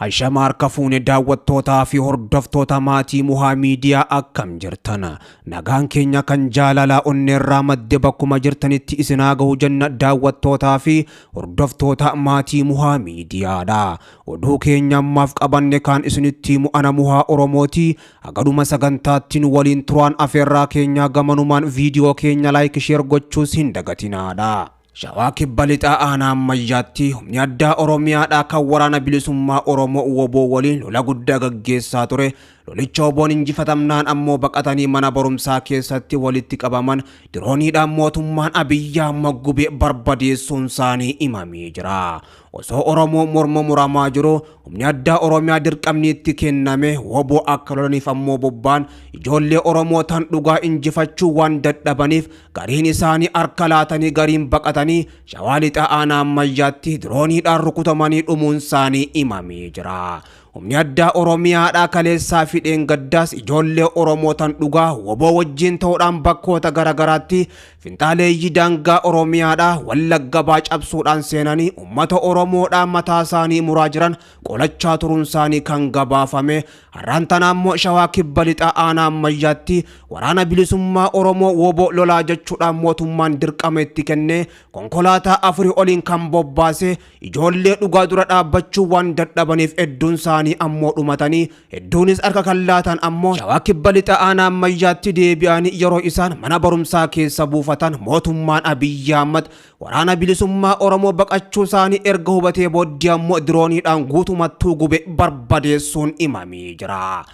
Ashama harka fuune, daawwattootaa fi hordoftoota maatii Muhaa Miidiyaa, akkam jirtan? Nagaan keenya kan jaalalaa onneerraa madde bakkuma jirtanitti isinaa gahu jenna. Daawwattootaa fi hordoftoota maatii Muhaa Miidiyaadha. Oduu keenya ammaaf qabanne kaan isinitti himu ana Muhaa Oromooti. Hagadhuma sagantaatti nu waliin turaan afeerraa keenyaa. Gamanumaan viidiyoo keenya like, share gochuus hin dagatinaadha. Shawaa Kibba Lixaa aanaa Ammayyaatti humni addaa Oromiyaadhaa kan Waraana Bilisummaa Oromoo WBO waliin lola guddaa gaggeessaa ture. Lolicha WBOn injifatamnaan ammoo baqatanii mana barumsaa keessatti walitti qabaman dirooniidhaan mootummaan Abiyyi Ahmad gubee barbadeessuun isaanii himamee jira. Osoo Oromoo morma muramaa jiru, humni addaa Oromiyaa dirqamni itti kenname WBO akka lolaniif ammoo bobba'an ijoollee Oromoo tan dhugaa injifachuu waan dadhabaniif gariin isaanii harka laatanii, gariin baqatanii Shawaa Lixaa aanaa Ammayyaatti dirooniidhaan rukutamanii dhumuun isaanii himamee jira. Humni addaa Oromiyaadhaa kaleessaa fi dheengaddaas ijoollee Oromoo tan dhugaa WBO wajjin ta'uudhaan bakkoota garaagaraatti finxaaleeyyii daangaa Oromiyaadhaa Wallagga Baa cabsuudhaan seenanii uummata Oromoodhaa mataa isaanii muraa jiran qolachaa turuun isaanii kan gabaafame. Har'aan tana ammoo Shawaa Kibba Lixaa aanaa Ammayyaatti Waraana Bilisummaa Oromoo WBO lolaa jechuudhaan mootummaan dirqama itti kennee konkolaataa afurii oliin kan bobbaase ijoollee dhugaa dura dhaabbachuu waan dadhabaniif hedduun isaanii ammoo dhumatanii, hedduunis harka kan laatan ammoo Shawaa Kibba Lixa aanaa Ammayyaatti deebi'anii yeroo isaan mana barumsaa keessa buufatan mootummaan Abiyyi Ahmad Waraana Bilisummaa Oromoo baqachuu isaanii erga hubatee booddee ammoo dirooniidhaan guutumattuu gube barbadeessuun himamee jira.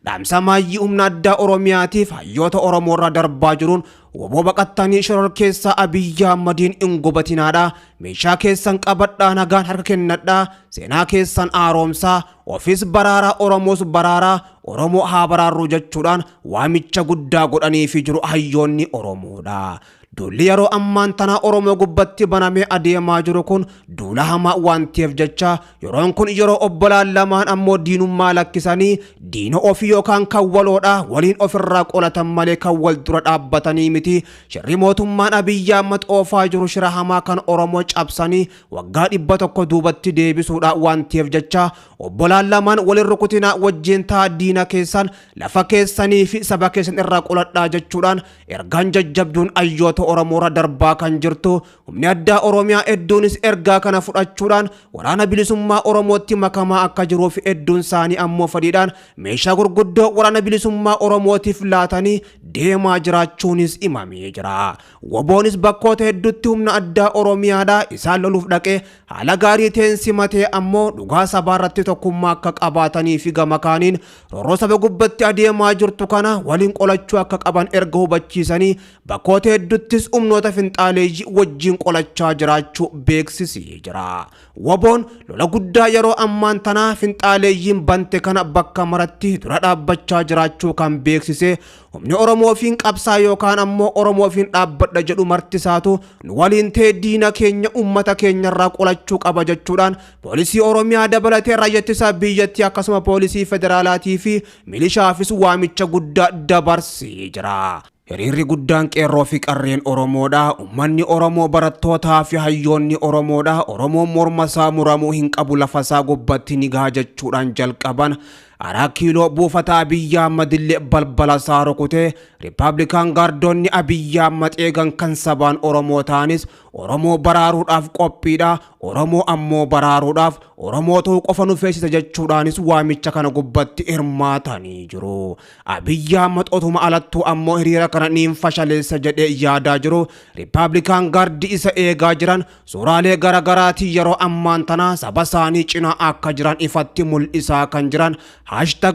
Dhaamsa maayyii humna addaa Oromiyaatiif hayyoota Oromoo irra darbaa jiruun WBO baqattanii shororkeessaa Abiyyi Ahmadiin hin gubatinaadha. Meeshaa keessan qabadhaa, nagaan harka kennadhaa. Seenaa keessan haaromsaa. Ofis baraaraa, Oromoos baraaraa. Oromoo haa baraarruu jechuudhaan waamicha guddaa godhaniifi jiru hayyoonni Oromoodha. Duulli yeroo ammaan tanaa Oromoo gubbatti banamee adeemaa jiru kun duula hamaa waan ta'eef jecha yeroon kun yeroo obbolaan lamaan ammoo diinummaa lakkisanii diina ofii yookaan kan waloodha waliin ofirraa qolatan malee kan wal dura dhaabbatanii miti. Shirri mootummaan Abiyyi Ahmad oofaa jiru shira hamaa kan Oromoo cabsanii waggaa 100 duubatti deebisuudha waan ta'eef jecha obbolaan lamaan walin rukutinaa, wajjin ta'a, diina keessan lafa keessanii fi saba keessan irraa qoladhaa jechuudhaan ergaan jajjabduun hayyoota Oromoorra darbaa kan jirtu. Humni addaa Oromiyaa hedduunis ergaa kana fudhachuudhaan Waraana Bilisummaa Oromootti makamaa akka jiruu fi hedduun isaanii ammoo fedhiidhaan meeshaa gurguddoo Waraana Bilisummaa Oromootiif laatanii deemaa jiraachuunis himamee jira. WBOnis bakkoota hedduutti humna addaa Oromiyaadhaa isaan loluuf dhaqee haala gaarii ta'een simatee ammoo dhugaa sabaa irratti tokkummaa akka qabaatanii fi gama kaaniin roorroo saba gubbatti adeemaa jirtu kana waliin qolachuu akka qaban erga hubachiisanii bakkoota hedduuttis humnoota finxaaleeyyii wajjin qolachaa jiraachuu beeksisee jira. WBOn lola guddaa yeroo ammaan tanaa finxaaleeyyiin bante kana bakka maratti dura dhaabbachaa jiraachuu kan beeksise humni Oromoofiin qabsaa yookaan ammoo Oromoofiin dhaabbadha jedhu martisaatu nu waliin ta'ee diina keenya uummata keenyarraa qolachuu qaba jechuudhaan poolisii Oromiyaa dabalatee raayyaa ittisa biyyattii akkasuma poolisii federaalaatii fi milishaafis waamicha guddaa dabarsee jira. Hiriirri guddaan qeerroo fi qarreen Oromoodha. Uummanni Oromoo, barattootaa fi hayyoonni Oromoodha. Oromoon morma isaa muramuu hin qabu, lafa isaa gubbatti ni gaha jechuudhaan jalqaban. Araa Kiiloo buufata Abiyyi Ahmadillee balbala isaa rukutee Republican Guardoonni Abiyyi Ahmad eegan kan sabaan Oromoo ta'anis Oromoo baraaruudhaaf qophiidha. Oromoo ammoo baraaruudhaaf Oromoo ta'uu qofa nu feesisa jechuudhaanis waamicha kana gubbatti hirmaatanii jiru. Abiyyi Ahmad otuma alattuu ammoo hiriira kana niin fashaleessa jedhee yaadaa jiru. Republican Guard isa eegaa jiran suuraalee garaagaraatiin yeroo ammaan tana saba isaanii cinaa akka jiran ifatti mul'isaa kan jiran,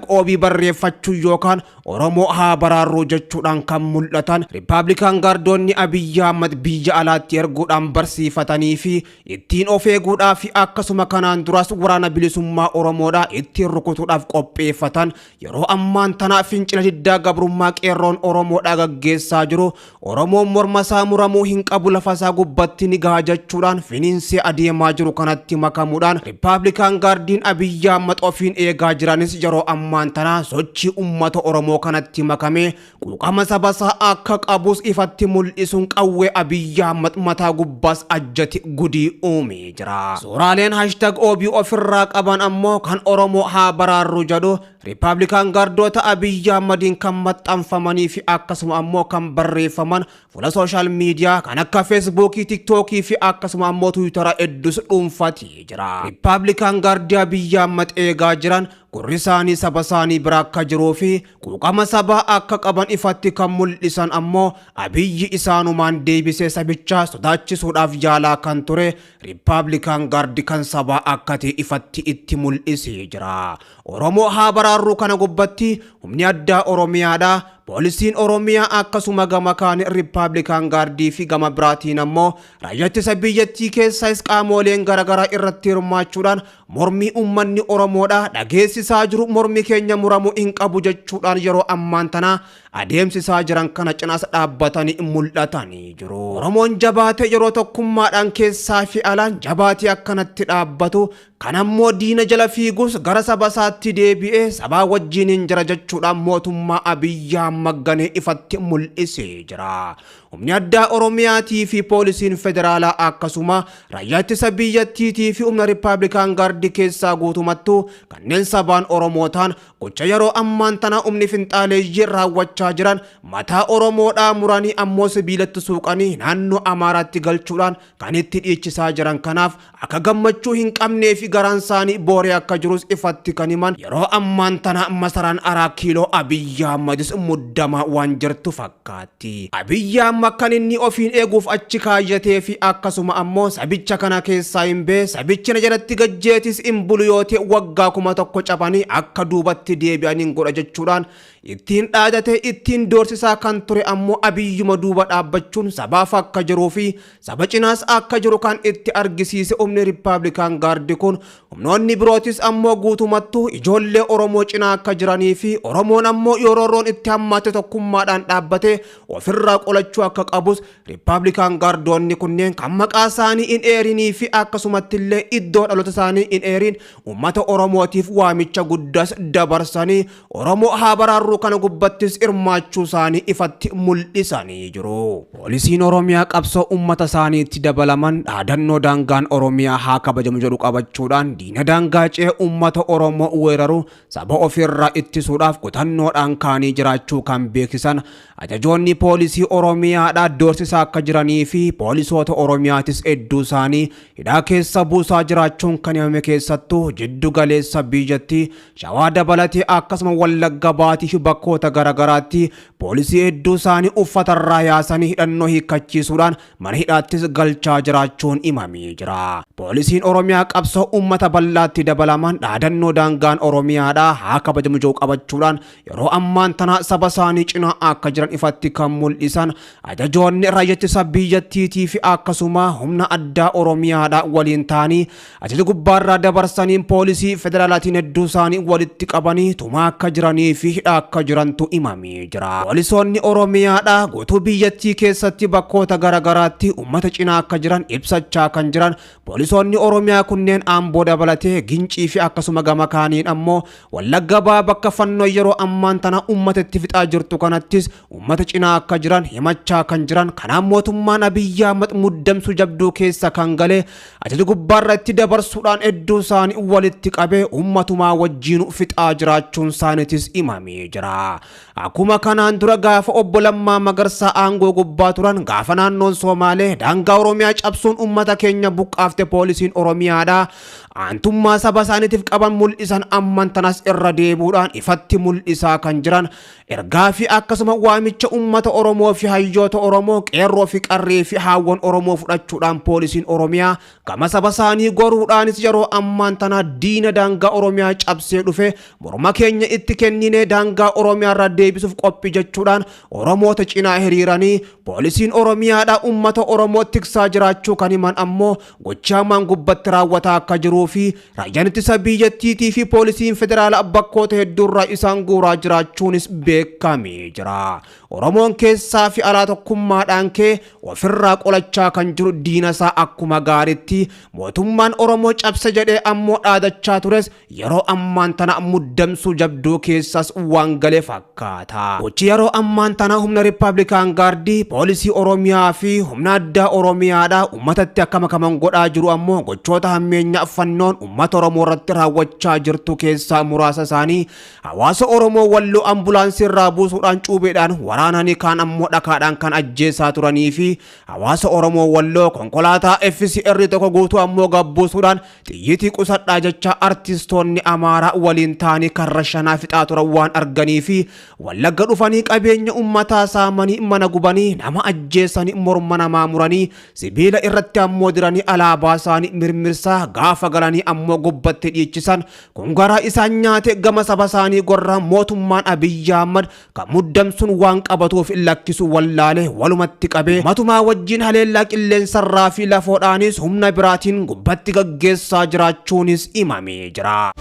#OB barreeffachuu yookaan Oromoo haa baraarruu jechuudhaan kan mul'atan Republican Guardoonni Abiyyi Ahmad biyya alaatti erguudhaan barsiifatanii fi ittiin of eeguudhaa fi akkasuma kanaan duras Waraana Bilisummaa Oromoodhaa ittiin rukutuudhaaf qopheeffatan yeroo ammaan tanaa fincila diddaa gabrummaa qeerroon Oromoodhaa gaggeessaa jiru, Oromoon morma isaa muramuu hin qabu, lafa isaa gubbatti ni gaha jechuudhaan finiinsee adeemaa jiru kanatti makamuudhaan Republican Guardiin Abiyyi Ahmad ofiin eegaa jiranis yeroo ammaan tanaa sochii uummata Oromoo kanatti makamee quuqama saba isaa akka qabus ifatti mul'isuun qawwee Abiyyi Ahmad mataa gubbaas ajjati gudii uumee jira. Suuraaleen #OB wabii ofirraa qaban ammoo kan Oromoo haa baraarru jedhu Riippaabilikaan Gaardoota Abiyyi Ahmadiin kan maxxanfamanii fi akkasuma ammoo kan barreeffaman fuula social media kan akka Feesbuukii, Tiktookii fi akkasuma ammoo Tiwiitara hedduus dhuunfatee jira. Riippaabilikaan Gaardii Abiyyi Ahmad eegaa jiran gurri isaanii saba isaanii bira akka jiruu fi quuqama sabaa akka qaban ifatti kan mul'isan ammoo Abiyyi isaanumaan deebisee sabicha sodaachisuudhaaf yaalaa kan ture Riippaabilikaan Gaardi kan sabaa akka ta'e ifatti itti mul'isee jira. Oromoo haa baraarruu kana gubbatti humni addaa Oromiyaadha. Poolisiin Oromiyaa akkasuma gama kaan Riippaabilikaan Gaardii fi gama biraatiin ammoo raayyaa ittisa biyyattii keessaas qaamoleen garaagaraa irratti hirmaachuudhaan mormii uummanni Oromoodha dhageessisaa jiru mormi keenya muramuu hin qabu jechuudhaan yeroo ammaan tana adeemsisaa jiran kana cinaas dhaabbatanii mul'atanii jiru. Oromoon jabaatee yeroo tokkummaadhaan keessaa fi alaan jabaatee akkanatti dhaabbatu kan ammoo diina jala fiigus gara saba isaatti deebi'ee sabaa wajjin hin jira jechuudhaan mootummaa Abiyyi Ahmad ganee ifatti mul'isee jira. Humni addaa Oromiyaatii fi poolisiin federaalaa akkasuma raayyaa ittisa biyyattiitii fi humna Riippaabilikaan Gaardii keessaa guutumattuu kanneen sabaan Oromoo ta'an gocha yeroo ammaan tana humni finxaaleeyyii raawwachaa jiran mataa Oromoodhaa muranii ammoo sibiilatti suuqanii naannoo Amaaraatti galchuudhaan kan itti dhiichisaa jiran kanaaf akka gammachuu hin qabnee fi garaan isaanii booree akka jirus ifatti kan himan yeroo ammaan tana masaraan Araa Kiiloo Abiyyi Ahmadis muddamaa waan jirtu fakkaatti. Abiyyi Ahmad kan inni ofiin eeguuf achi kaayyatee fi akkasuma ammoo sabicha kana keessaa hin bee sabichi na jalatti gajjeetis hin bulu yoo ta'e waggaa 1000 cabanii akka duubatti deebi'aniin godha jechuudhaan ittiin dhaadate ittiin doorsisaa kan ture ammoo Abiyyuma duuba dhaabbachuun sabaaf akka jiruu fi saba cinaas akka jiru kan itti argisiise humni Riippaabilikaan Gaardi kun humnoonni birootis ammoo guutumattuu ijoollee Oromoo cinaa akka jiranii fi Oromoon ammoo yeroo roon itti hammaate tokkummaadhaan dhaabbatee ofirraa qolachuu akka qabus Riippaabilikaan Gaardoonni kunneen kan maqaa isaanii hin eerinii fi akkasumatti illee iddoo dhaloota isaanii hin eerin uummata Oromootiif waamicha guddaas dabarsanii Oromoo haa baraarruu kana gubbattis hirmaachuu isaanii ifatti mul'isanii jiru. Poolisiin Oromiyaa qabsoo uummata isaaniitti dabalaman dhaadannoo daangaan Oromiyaa haa kabajamu jedhu qabachuudhaan diina daangaa ce'ee uummata Oromoo weeraru saba ofirraa ittisuudhaaf kutannoodhaan kaanii jiraachuu kan beeksisan ajajoonni poolisii Oromiyaadhaa doorsisaa akka jiranii fi poolisoota Oromiyaatis hedduu isaanii hidhaa keessa buusaa jiraachuun kan himame keessattuu jiddu galeessa biyyattii Shawaa dabalatee akkasuma Wallagga Baatii fi bakkoota garaagaraatti poolisii hedduu isaanii uffatarraa yaasanii hidhannoo hiikkachiisuudhaan mana hidhaattis galchaa jiraachuun himamee jira. Poolisiin Oromiyaa qabsoo uummata bal'aatti dabalaman dhaadannoo daangaan Oromiyaadhaa haa kabajamu jedhu qabachuudhaan yeroo ammaan tana saba isaanii cinaa akka jiran ifatti kan mul'isan ajajoonni raayyaa ittisa biyyattiitii fi akkasuma humna addaa Oromiyaadhaa waliin ta'anii ajaja gubbaarraa dabarsaniin poolisii federaalaatiin hedduu isaanii walitti qabanii tumaa akka jiranii fi hidhaa akka jirantu himamee jira. Poolisoonni Oromiyaadhaa guutuu biyyattii keessatti bakkoota garaagaraatti uummata cinaa akka jiran ibsachaa kan jiran poolisoonni Oromiyaa kunneen Amboo dabalatee Gincii fi akkasuma gama kaaniin ammoo Wallagga Bahaa bakka fannoo yeroo ammaan tana uummata itti fixaa jirtu kanattis uummata cinaa akka jiran himachaa kan jiran kanaan mootummaan Abiyyi Ahmad muddamsuu jabduu keessa kan galee ajaja gubbaarra itti dabarsuudhaan hedduu isaanii walitti qabee uummatumaa wajjin fixaa jiraachuun isaaniitis himamee jira. Akkuma kanaan dura gaafa obbo Lammaa Magarsaa aangoo gubbaa turan gaafa naannoon Somaalee daangaa Oromiyaa cabsuun uummata keenya buqqaafte poolisiin Oromiyaadha. Aantummaa saba isaaniitiif qaban mul'isan amman tanas irra deebuudhaan ifatti mul'isaa kan jiran ergaa fi akkasuma waamicha uummata Oromoo fi hayyoota Oromoo qeerroo fi qarree fi haawwan Oromoo fudhachuudhaan poolisiin Oromiyaa gama saba isaanii goruudhaanis yeroo ammaan tana diina daangaa Oromiyaa cabsee dhufe morma keenya itti kenninee daangaa Oromiyaa irraa deebisuuf qophii jechuudhaan Oromoota cinaa hiriiranii poolisiin Oromiyaadha uummata Oromoo tiksaa jiraachuu kan himan ammoo gochaa hamaan gubbatti raawwataa akka jiruu fi raayyaan ittisa biyyattiitii fi poolisiin federaalaa bakkoota hedduurraa isaan guuraa jiraachuunis beekamee jira. Oromoon keessaa fi alaa tokkummaadhaan kee ofirraa qolachaa kan jiru diina isaa akkuma gaariitti mootummaan Oromoo cabse jedhee ammoo dhaadachaa tures yeroo ammaan tana muddamsuu jabduu keessas waan gale fakkaata. Gochi yeroo ammaan tana humna Riippaabilikaan Gaardii poolisii poolisii Oromiyaa fi humna addaa Oromiyaadha uummatatti akka makaman godhaa jiru ammoo gochoota hammeenyaa Fannoon uummata Oromoo irratti raawwachaa jirtu keessaa muraasa isaanii hawaasa Oromoo Walloo ambulaansii irraa buusuudhaan cuubeedhaan waraananii kaan ammoo dhakaadhaan kan ajjeesaa turanii fi hawaasa Oromoo Walloo konkolaataa FCR tokko guutuu ammoo gabbuusuudhaan xiyyitii qusadhaa jecha artistoonni Amaaraa waliin ta'anii karra shanaa fixaa turan waan arganii fi Wallagga dhufanii qabeenya uummataa saamanii mana gubanii nama ajjeesanii morma namaa muranii sibiila irratti ammoo diranii alaabaa isaanii mirmirsaa gaafa galanii ammoo gubbatti dhiichisan kun garaa isaan nyaate gama saba isaanii gorra mootummaan Abiyyi Ahmad kan muddamsuun waan qabatuuf lakkisu wallaale walumatti qabee matumaa wajjin haleellaa qilleensarraa fi lafoodhaanis humna biraatiin gubbatti gaggeessaa jiraachuunis himamee jira.